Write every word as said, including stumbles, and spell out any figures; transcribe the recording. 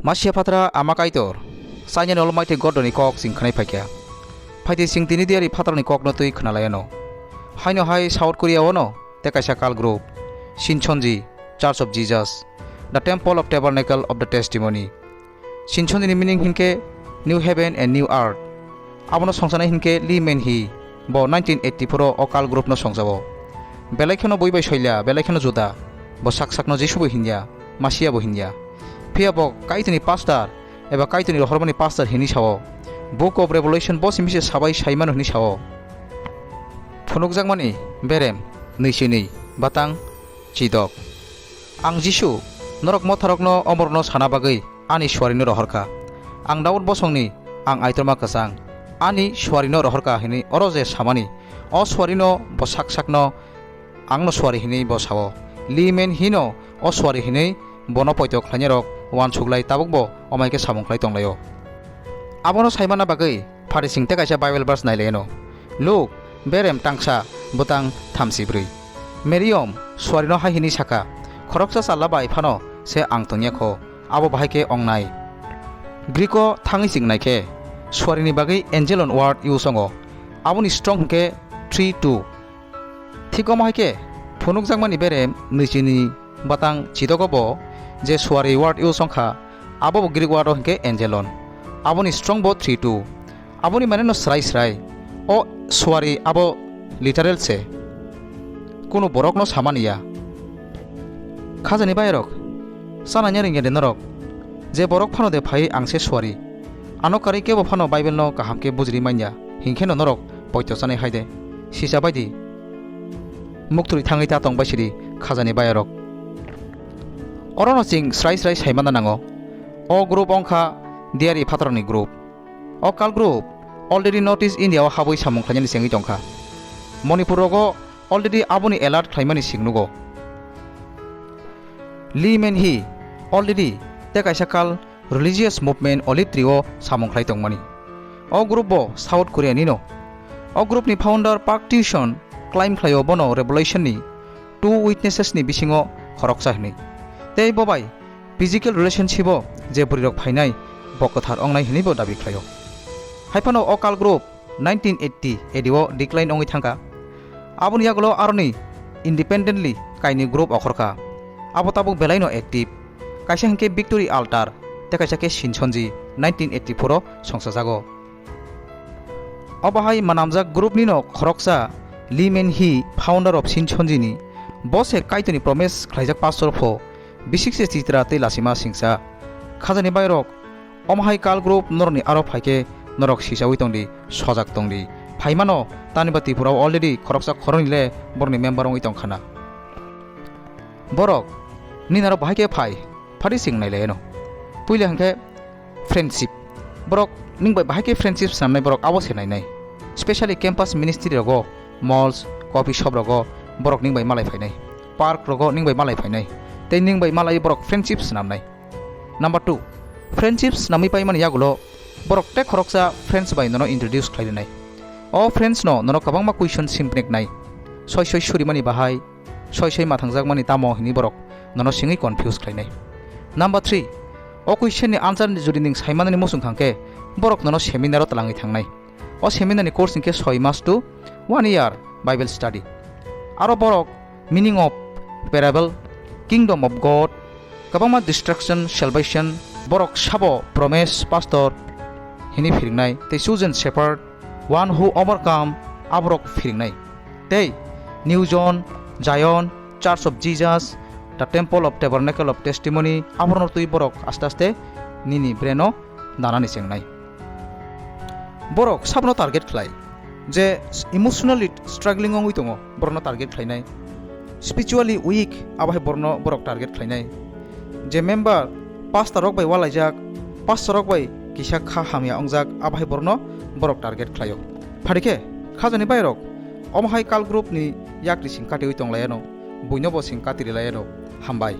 Masiya phatra ama Kaitor, China ni Almighty God ni kok chwng khwnai phaikha. Phaidi chwng tini diyari phatrani kokno twi khwnalaiano. Haino hai South Korea o no tei kaisa cult group, Shincheonji, Church of Jesus, the Temple of Tabernacle of the Testimony. Shincheonji ni meaning hinkhe New Heaven and New Earth. Abono songsanai hinkhe Lee Men Hee, bo nineteen eighty-four o o cult group no songjago. Belai kheno bui bai soila, belai kheno juda. Bo sak sakno Jisu bo hinya, Masiya bo hinya. Phiya bo Kaitorni pastor eba Kaitorni rohormani pastor hinwi sao. Book of Revelation bo simi se sabai saimano hinwi sao. Phunukjakmani berem nwichini batang chidok. Ang Jisu, norok motharokno omorno sana bagwi ani suarino rohorkha. Ang Daud bosongni, ang Aitorma kwchang, ani suarino rohorkha hinwi oro je samani, o suarino bo sak sakno angno suari hinwi bo sao. Lee Men Hee no o suari hinwi bono poito khlainairok uansuk lai tabuk bo omaikhe samung khlai tonglaio. Abono saimana bagwi Pharising tei kaisa Bible verse nailaino. Luk, berem tangsa, bwtang thamsi bwrwi. Meriom suarino hai hwnwi sakha, "Khoroksa challa bai phano se ang tongya kho, abo bahai khe ongnai." Griko thangwi chwng naikhe, suarini bagwi angelon word use wngo. Aboni strong hwnkhe three two. Thik omo hai khe phunukjakmani berem nwichini batang chidogo bo je suari word use wngkha, abo bo Greek word o hinkhe angelon. Aboni strong bo three two. Aboni mane no srai srai. O suari abo literal se. Kunu borok no samani ya. Khajani bayarok, chananya ringya de norok. Je borok phano de phai ang se suari. Ano karwi kebo phano Bible no kaham khe bujri manya. Hinkhe no norok poito chanai hai de. Sisa bai di. Muktwrwi thangwi ta tong bai sidi khajani bayarok. Orono chwng srai srai saimana nango. O group wngkha diyari phatarokni group. O cult group already North East India o habwi samung khlainani chengwi tongkha. Manipur rogo already aboni alert khlaimani sing nugo. Lee Men Hee already tei kaisa cult religious movement Olive Tree o samung khlai tongmani. O group bo South Korea ni no. O group ni founder Park Tae-sun claim khlaio bono Revelation ni two witnesses ni bisingo khoroksa hwnwi. Tei bo bai physical relationship o je bwrwi rok phainai bo kwthar ongnai hwnwi bo dabi khlaio. Haiphano o cult group nineteen eighty A D o decline wngwi thangkha. Aboni yagulo aroni independently kainwi group okhorkha. Abo tabuk belaino active. Kaisa hinkhe Victory Altar, tei kaisa khe Shincheonji nineteen eighty-four o songchajago. Obo hai manamjak group ni no khoroksa Lee Men Hee, founder of Shincheonji ni, bo se Kaitorni promise khlaijak pastor pho, bisik se chitra tei lasima singsa. Khajani bayarok, omo hai cult group norokni aro phaikhe norok sisaui tongdi, sojak tongdi. Phaimano, tani ba Tripura o already khoroksa khoroknwi le borokni member wngwi tongkhana. Borok, nini aro bahai khe phai, phari sing nailaino. Puila hinkhe friendship. Borok ning bai bahai khe friendship swnamnai borok abo se nainai. Specially campus ministry rogo, malls, coffee shop rogo borok ning bai malai phainai. Park rogo ning bai malai phainai. Tei ning bai malai borok friendship swnamnai. Number two, friendship swnamwi paimani yagulo borok tei khoroksa friends bai nono introduce khlai rinai. O friends no nono kwbangma question simpnek nai. Soi soi surimani bahai, soi soi mathangjakmani tamo hinwi borok nono singwi confuse khlainai. Number three, o question ni answer jodi ning saimanani muchung thangkhe borok nono seminar o twlangwi thangnai. O seminar ni course hinkhe soi mas to one year Bible study. Aro borok meaning of parable, kingdom of God, kwbangma destruction, salvation, borok sabo promise, pastor hinwi phiringnai, tei chosen shepherd, one who overcome, aborok phiringnai. Tei New John, Zion, Church of Jesus, the Temple of Tabernacle of Testimony, aborokno twi borok aste aste nini brain o nanani chengnai. Borok sabno target khlai, je emotionally struggling wngwi tongo, borokno target khlainai. Spiritually weak, abo hai borokno borok target khlainai. Je member pastor rok bai walaijak, pastor rok bai kisa kha hamya wngjak, abo hai borokno borok target khlaio. Phari khe, khajani bai rok, omo hai cult group ni yakri sing katiwi tonglaiyano, buino bo sing katiri laiyano. Hambai.